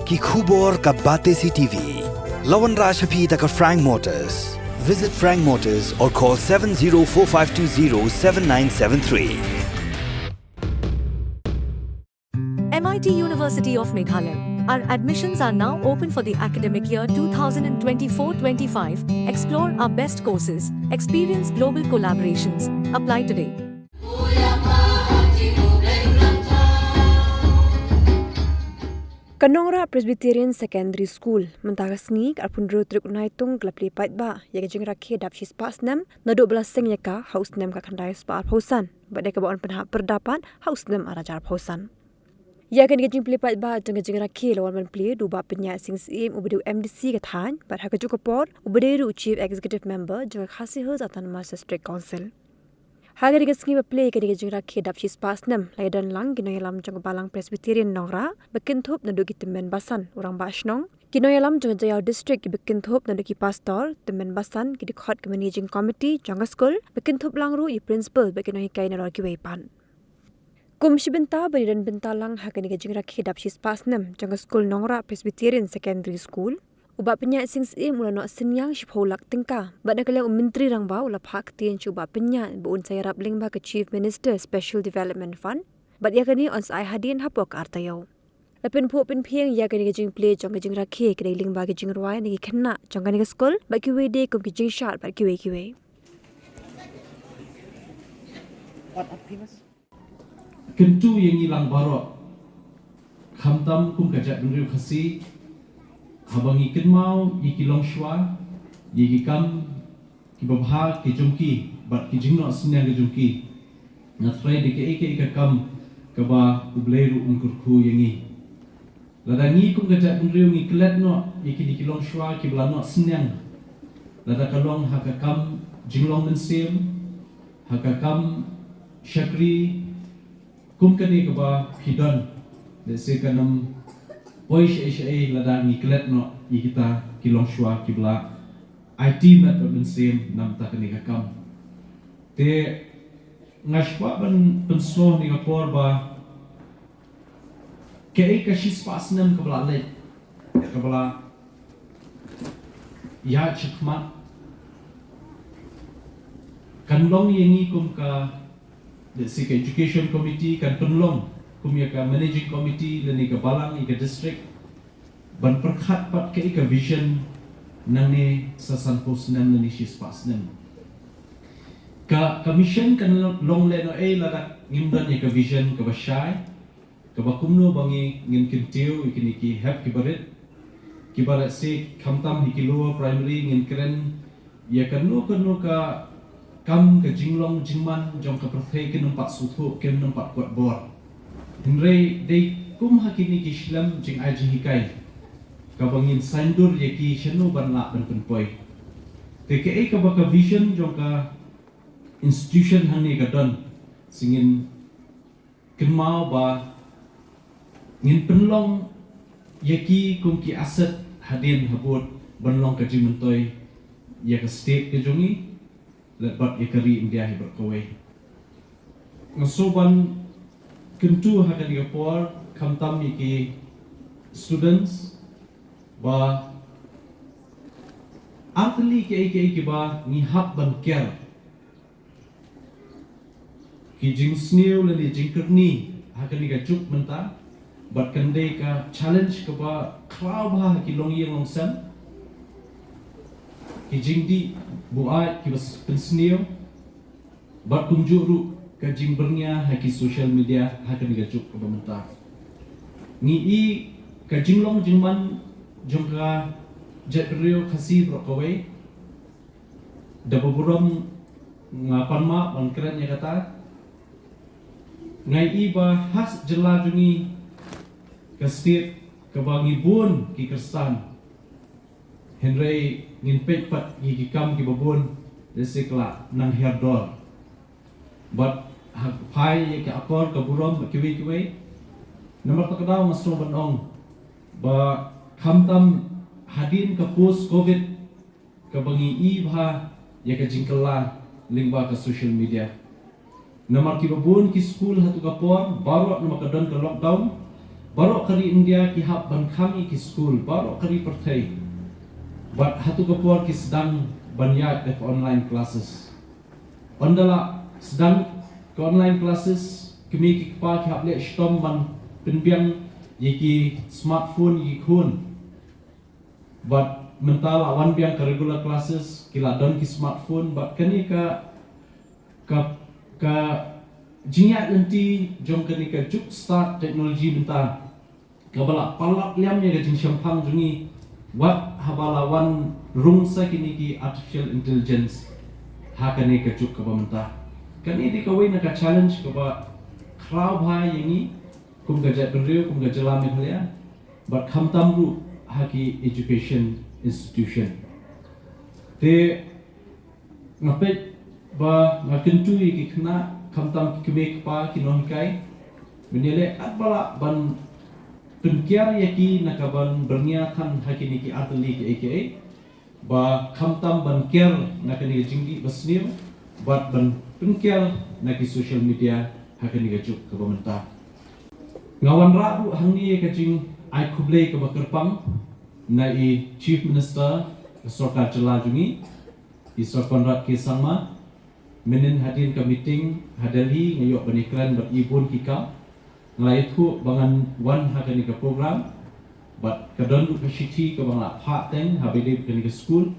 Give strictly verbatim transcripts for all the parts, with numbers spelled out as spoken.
Ki khubor ka Batesi T V. La wanrah sha phi da ka Frank Motors. Visit Frank Motors or call seven zero four five two zero seven nine seven three. M I T University of Meghalaya. Our admissions are now open for the academic year two thousand twenty-four twenty-five. Explore our best courses, experience global collaborations. Apply today. Ka Nongrah Presbyterian Secondary School mynta ka sngi ka arphew hynriew tarik u Naitung ka la plie paidbah ïa ka jingrakhe dap shispah snem naduh ba la seng ïa ka ha u snem ka khyndai spah arphew san bad ïa kaba yn pynhap pyrda pat ha u snem ar hajar arphew san. Ïa kane ka jingplie paidbah jong ka jingrakhe la wan ban plie da u Bah Pynïaid Sing Syiem uba dei u M D C ka thaiñ bad ha kajuh ka por uba dei ruh u Chief Executive Member jong ka Khasi Hills Autonomous District Council. Ha kane ka sngi ba plie kane ka jingrakhe dap shispah snem la ïadon lang ki nongïalam jong ka Balang Presbyterian Nongrah ba kynthup naduh ki tymmen basan, u rangbah shnong, ki nongïalam jong ka Jaïaw District kiba kynthup naduh ki pastor, tymmen basan, ki dkhot ka Managing Committee jong ka skul ba kynthup lang ruh ïa u Principal bad ki nonghikai nalor kiwei pat. Kum shi bynta ban ïadon bynta lang ha kane ka jingrakhe dap shispah snem jong ka skul Nongrah Presbyterian Secondary School, u Bah Pynïaid Sing Syiem u la noh synñiang shiphew lak tyngka bad na ka liang u Myntri Rangbah u la phah ktien sha u Bah Pynïaid ba un sa ïarap lyngba ka Chief Minister Special Development Fund bad ïa kane yn sa ai hadien hapoh ka ar taïew. La pynphuh pynphieng ïa kane ka jingplie jong ka jingrakhe ka dei lyngba ka jingrwai na ki khynnah jong kane ka skul bad kiwei de kum ki jingshad bad kiwei kiwei. Kyntu ïa ngi lang baroh, khamtam kum ka jaitbynriew Khasi, haba ngi kynmaw ïa ki longshuwa, ïa ki kam kiba bha ki jong ki bad ki jingnoh synñiang ki jong ki, nga thrang dei kaei kaei ka kam kaba U Blei ruh un kyrkhu ïa ngi. Lada ngi kum ka jaitbynriew ngi klet noh ïa kine ki longshuwa kiba la noh synñiang, lada ka long ha ka kam jinglong mynsiem, ha ka kam shakri, kum kane kaba phi don, lehse kan ym poi shaei shaei lada ngi klet noh ïa kita ki longshuwa kiba la aiti met bad mynsiem na bynta kane ka kam. Te nga sngewbha ban pynsngew ha kane ka por ba kaei ka shispah snem kaba la leit, kaba la ïaid shakhmat, kan long ïa ngi kum ka, lehse ka Education Committee kan pynlong kum ïa ka Managing Committee lane ka balang ïa ka district ban pyrkhat pat kaei ka vision nangne sa sanphew snem lane shispah snem. Ka, ka mission kan long lehnohei lada ngim don ïa ka vision kaba shai, kaba kumno ba ngi ngin kyntiew ïa kine ki hep kiba rit, kiba lehse khamtam ha ki lower primary ngin kren ïa kano kano ka kam ka jinglong jingman jong ka pyrthei kin ym pat sngewthuh, kin ym pat kot bor. Hynrei dei kum ha kine ki shlem jingai jinghikai kaba ngin saiñdur ïa ki shano ban lah ban pynpoi. Te kaei kaba ka vision jong ka institution hangne ka don, sa ngin kynmaw ba ngin pynlong ïa ki kum ki asset hadien habud ban long ka jingmyntoi ïa ka state ka jong ngi, leh bad ïa ka ri India hi baroh kawei. Nga sngewbha ban kyntu ha kane ka por, khamtam ïa ki students, ba ar tylli kiei kiei kiba ngi hap ban kiar. Ki jingsniew lane jingkyrni ha kane ka juk mynta, bad kan dei ka challenge kaba khraw bha ha ki longïing longsem. Ki jingdih buaid kiba pynsniew, bad kumjuh ruh ka jingbyrngia ha ki social media ha kane ka juk kaba mynta. Ngi i ka jinglong jingman jong ka jaitbynriew Khasi baroh kawei, da ba burom nga pan map ban kren ïa kata. Nga i ba ha jylla jong ngi, ka state kaba ngi bun ki Khristan, hynrei ngin peit pat ïa ki kam kiba bun, lehse ka la nang hiar dor. Bad ha phai ïa ka akor ka burom bad kiwei kiwei. Namar kata ka daw nga sngew ban ong ba khamtam hadien ka post covid kaba ngi i bha ïa ka jingkylla lyngba ka social media. Namar kiba bun ki skul ha tu ka por, baroh namar ka don ka lockdown, Baroh ka ri India ki hap ban khang ïa ki skul baroh ka ri pyrthei. Bad ha tu ka por ki sdang ban ïaid da ka online classes. Ynda la sdang ka online classes, kmie ki kpa ki hap leh shitom ban pynbiang ïa ki smartphone, ïa ki khun. Bad mynta la wan biang ka regular classes, ki la don ki smartphone, bad kane ka, ka, ka jingïaid lynti jong kane ka juk start technology mynta, kaba la palat liam ïa ka jingshemphang jong ngi, wat haba la wan rung sa kine ki artificial intelligence ha kane ka juk kaba mynta. Kane dei kawei na ka challenge kaba khraw bha ïa ngi, kum ka jaitbynriew, kum ka jylla Meghalaya, bad khamtam ruh ha ki education institution. Te nga peit ba nga kyntu ïa ki khynnah, khamtam ki kmie kpa, ki nonghikai, mynta leh katba lah ban pynkiar ïa ki na ka ban byrngia than ha kine ki artylli kiei kiei, ba khamtam ban kiar na kane ka jingdih basniew, bad ban pynkiar na ki social media ha kane ka juk kaba mynta. Nga wanrah ruh hangne ïa ka jingai khublei kaba kyrpang na i Chief Minister ka sorkar jylla jong ngi, i Sir Conrad K Sangma. Mynhynnin hadien ka meeting ha Delhi nga ïoh ban ïakren bad i bun ki kam. Nga la ïathuh ba ngan wan ha kane ka program, bad ka don ruh ka shithi kaba nga la phah teng haba ïadei bad kane ka skul.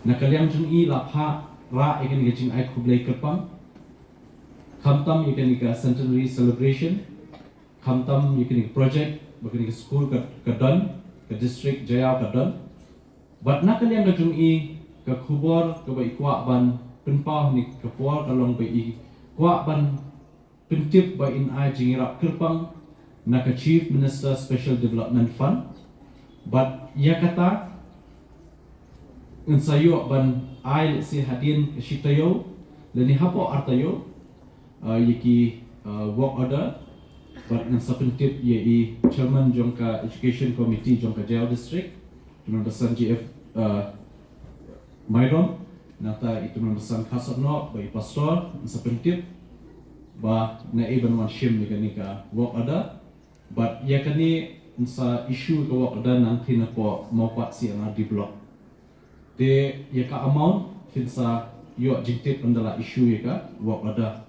Na ka liang jong i la phah rah ïa kane ka jingai khublei kyrpang, khamtam ïa kane ka centenary celebration, khamtam ïa kane ka project ba kane ka skul ka, ka don, ka district Jaïaw ka don. Bad na ka liang ka jong i, ka khubor kaba i kwah ban pynpaw ha kane ka por ka long ba i kwah ban pyntip ba in ai jingïarap kyrpang na ka Chief Minister Special Development Fund. Bad ïa kata ngan sa ïoh ban ai lehse hadien ka shi taïew lane hapoh ar taïew, uh, ïa ki, uh, work order. Bad ngan sa pyntip ïa i chairman jong ka education committee jong ka Jaïaw district, Tuan Basan G F, uh, Mairom, nangta i Tuan Basan Kharsatnok bad i pastor, ngan sa pyntip ba naei ban wan shim ïa kane ka work order. Bad ïa kane ngan sa issue ka work order nangta napoh Mawpat C and R D block. Te ïa ka amount phin sa ïoh jingtip ynda la issue ïa ka work order.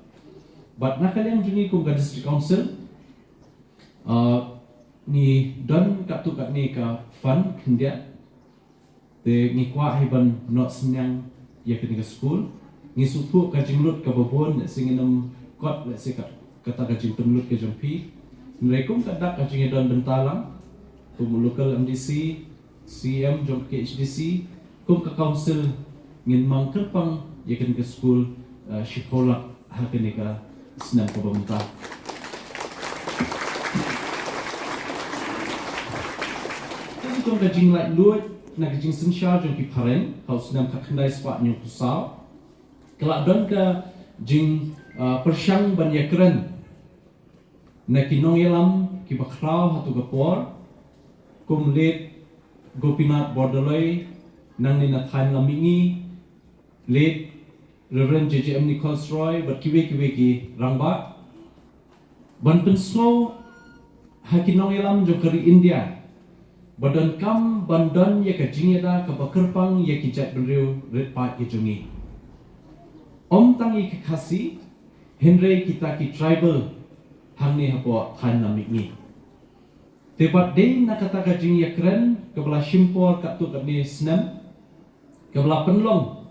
Bad na ka liang jong ngi kum ka District Council, uh, ngi don katto katne ka fund khyndiat. Te ngi kwah hi ban noh synñiang ïa kane ka skul. Ngi sngewthuh ka jinglut kaba bun, lehse ngin ym kot lehse kat, kata ka jingpynlut ka jong phi. Hynrei kum ka dak ka jingïadon bynta lang, kum u local M D C, C M jong ka K H D C, kum ka council ngin mang kyrpang ïa kane ka skul, uh, shiphew lak ha kane ka snem kaba mynta. Kane ka jinglait luid na ka jingsynshar jong ki phareng ha u snem khatkhyndai spah hynñiewphew saw, ka la don ka jing, uh, pyrshang ban ïakren na ki nongïalam kiba khraw ha tu ka por, kum Late Gopinath Bordoloi, nangne na thaiñ Lammihngi, Late Reverend J J M Nichols Roy, bad kiwei kiwei ki rangbah, ban pynsngew ha ki nongïalam jong ka ri India ba donkam ban don ïa ka jingïada kaba kyrpang ïa ki jaitbynriew rit paid ki jong ngi. Ym tang ïa ki Khasi, hynrei kita ki tribal hangne hapoh thaiñ Lammihngi. Te pat dei na kata ka jingïakren kaba la shim por katto katne snem, kaba la pynlong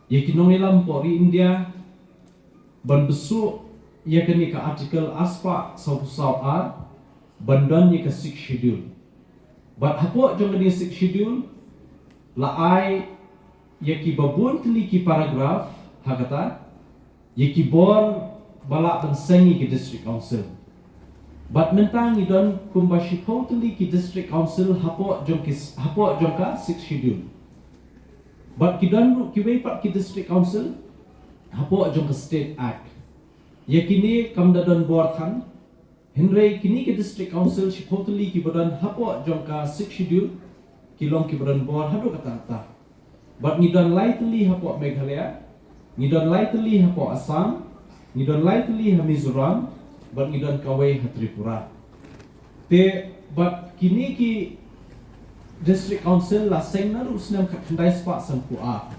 ïa ki nongïalam hapoh ri India ban pynsuh ïa kane ka Article arspah sawphew saw A ban don ïa ka Sixth Schedule. Bad hapoh jong kane Sixth Schedule la ai ïa kiba bun tylli ki paragraph ha kata, ïa ki bor ba lah ban seng ïa ki District Council. Bad mynta ngi don kumba shiphew tylli ki District Council hapoh jong ki, hapoh jong ka Sixth Schedule. Bad ki don ruh kiwei pat ki District Council hapoh jong ka State Act. Ïa kine kam da don bor than, hynrei kine ki District Council shiphew tylli kiba don hapoh jong ka Sixth Schedule ki long kiba don bor haduh katta katta. Bad ngi don lai tylli hapoh Meghalaya, ngi don lai tylli hapoh Assam, ngi don lai tylli ha Mizoram, bad ngi don kawei ha Tripura. Te bad kine ki District Council la seng naduh u snem khatkhyndai spah sanphew ar.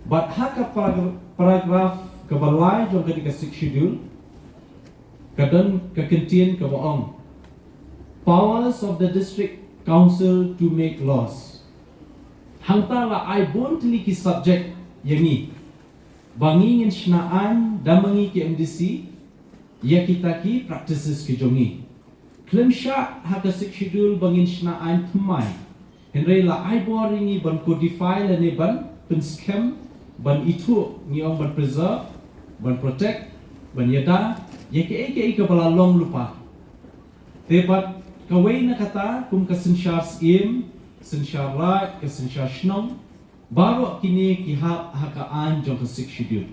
Bad ha ka parag-, paragraph kaba lai jong kane ka Sixth Schedule, ka don ka kyntien kaba ong, "Powers of the District Council to make laws." Hangta la ai bun tylli ki subject ïa ngi ba ngi ngin shna aiñ da ma ngi ki M D C ïa kita ki practices ki jong ngi. Khlem shah ha ka Sixth Schedule ba ngin shna aiñ thymmai, hynrei la ai bor ïa ngi ban codify lane ban pynskhem, ban ithuh, ngi ong ban preserve, ban protect, ban ïada ïa kaei kaei kaba la long lypa. Te bad kawei na kata kum ka synshar syiem, synshar raid, ka synshar shnong, baroh kine ki hap ha ka aiñ jong ka Sixth Schedule.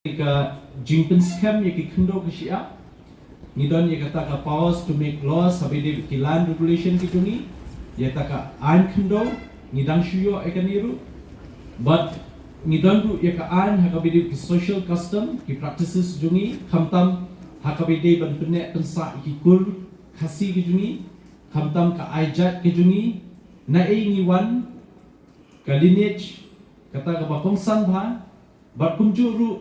Ka jingpynskhem ïa ki khyndew ka shyiap, ngi don ïa kata ka powers to make laws, haba ïadei ki land regulation ki jong ngi, ïa kata ka aiñ khyndew, ngi dang shu ïoh ïa kane ruh. Bad ngi don ruh ïa ka aiñ ha kaba ïadei ki social custom, ki practices jong ngi, khamtam ha kaba ïadei ban pynneh pynsah ïa ki kur Khasi ki jong ngi, khamtam ka aijat ki jong ngi, naei ngi wan, ka lineage, kata kaba kongsan bha, bad kumjuh ruh,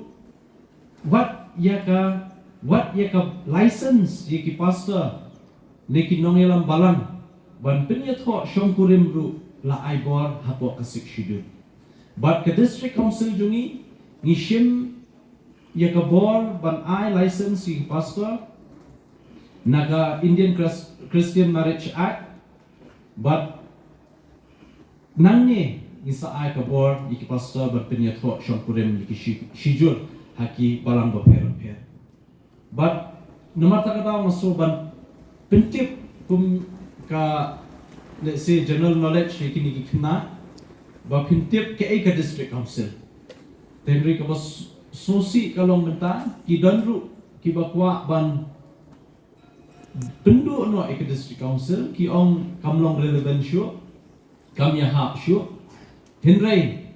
wat ïa ka, wat ïa ka license ïa ki pastor ne ki nongïalam balang ban pynïathoh shongkurim ruh la ai bor hapoh ka Sixth Schedule. Bad ka District Council jong ngi, ngi shim ïa ka bor ban ai license ïa ki pastor na ka Indian Chris-, Christian Marriage Act, bad nangne ngi sa ai ka bor ïa ki pastor ban pynïathoh shongkurim ïa ki shi-, shijur ha ki balang bapher bapher. Bad namar kata ka daw nga sngew ban pyntip kum ka, let's say, general knowledge ïa kine ki khynnah, ba pyntip kaei ka District Council. Te hynrei kaba s-, sngewsih ka long mynta, ki don ruh kiba kwah ban pynduh noh ïa ka District Council, ki ong kam long relevant shuh, kam ïahap shuh. Hynrei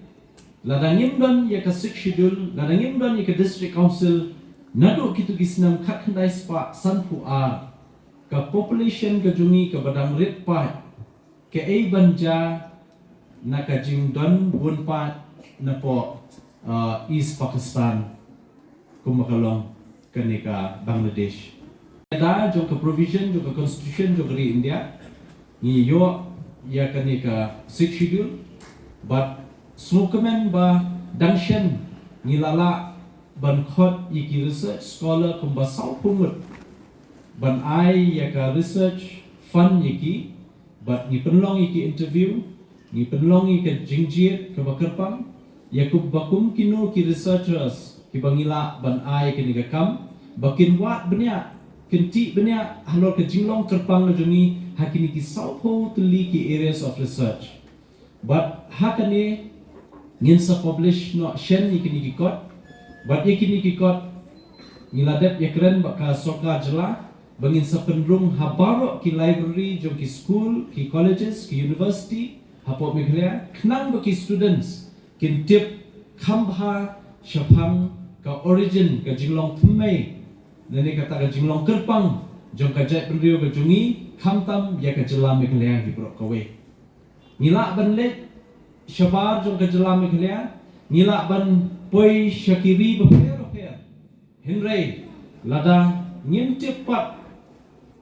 lada ngim don ïa ka Sixth Schedule, lada ngim don ïa ka District Council, naduh kito ki snem khatkhyndai spah sanphew ar, ka population ka jong ngi kaba dang rit paid, kaei ban jia na ka jingdon bun paid napoh, uh, East Pakistan, kumba ka long kane ka Bangladesh. Da jong ka provision jong ka constitution jong ka ri India, ngi ïoh ïa kane ka Sixth Schedule, bad sngewkmen ba dang shen ngi la lah ban khot ïa ki research scholar kumba sawphew ngut ban ai ïa ka research fund ïa ki, bad ngi pynlong ïa ki interview, ngi pynlong ïa ka jingjied kaba kyrpang ïa kumba kum kino ki researchers kiba ngi lah ban ai kane ka kam, ba kin wad bniah, kin tih bniah halor ka jinglong kyrpang ka jong ngi ha kine ki sawphew tylli ki areas of research. Bad ha kane ngin sa publish noh shen ïa kine ki kot. Bad ïa kine ki kot ngi la dep ïakren bad ka sorkar jylla ba ngin sa pynrung ha baroh ki library jong ki school, ki colleges, ki university hapoh Meghalaya, khnang ba ki students kin tip kham bha shaphang ka origin, ka jinglong thymmai, lane kata ka jinglong kyrpang jong ka jaitbynriew ka jong ngi, khamtam ïa ka jylla Meghalaya hi baroh kawei. Ngi lah ban leit shabar jong ka jylla Meghalaya, ngi lah ban poi sha ki ri bapher bapher. Hynrei lada ngim tip pat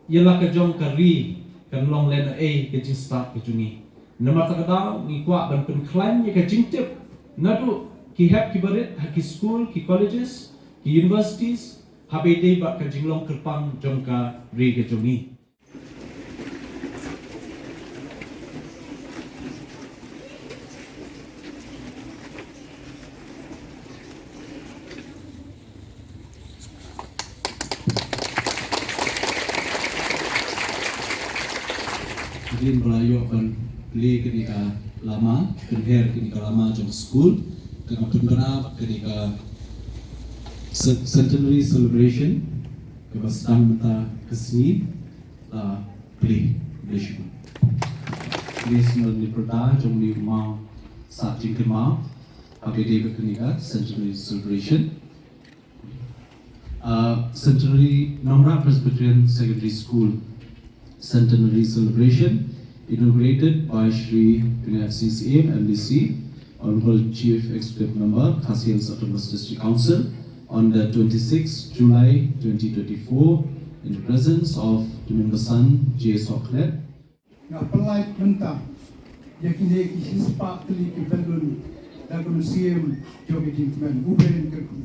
ïa la ka jong ka ri, kan long lehnohei ka jingstad ka jong ngi. Namar kata ka daw ngi kwah ban pynkhlaiñ ïa ka jingtip naduh ki hep ki barit ha ki school, ki colleges, ki universities, haba ïadei bad ka jinglong kyrpang jong ka ri ka jong ngi. Hadien ba la ïoh ban plie kane ka lama, pynher kane ka lama jong ka skul, ka pynbna kane ka cen-, centenary celebration, kaba sdang mynta ka sngi, la plie, plie shuh. Plie shuh na pyrta jong u maw, sa jingkynmaw, haba ïadei bad kane ka centenary celebration. Uh, Centenary Nongrah Presbyterian Secondary School Centenary Celebration, inaugurated by Shri Binoy Singh C M, M D C, Honorable Chief Executive Member, Khasi Hills Autonomous District Council, on the twenty-sixth July twenty twenty-four, in the presence of Duminbasan J Soklet. Nga pynlait mynta ïa kine ki shispah tylli ki balloon da ka mynsiem jong ka jingkmen, U Blei un kyrkhu.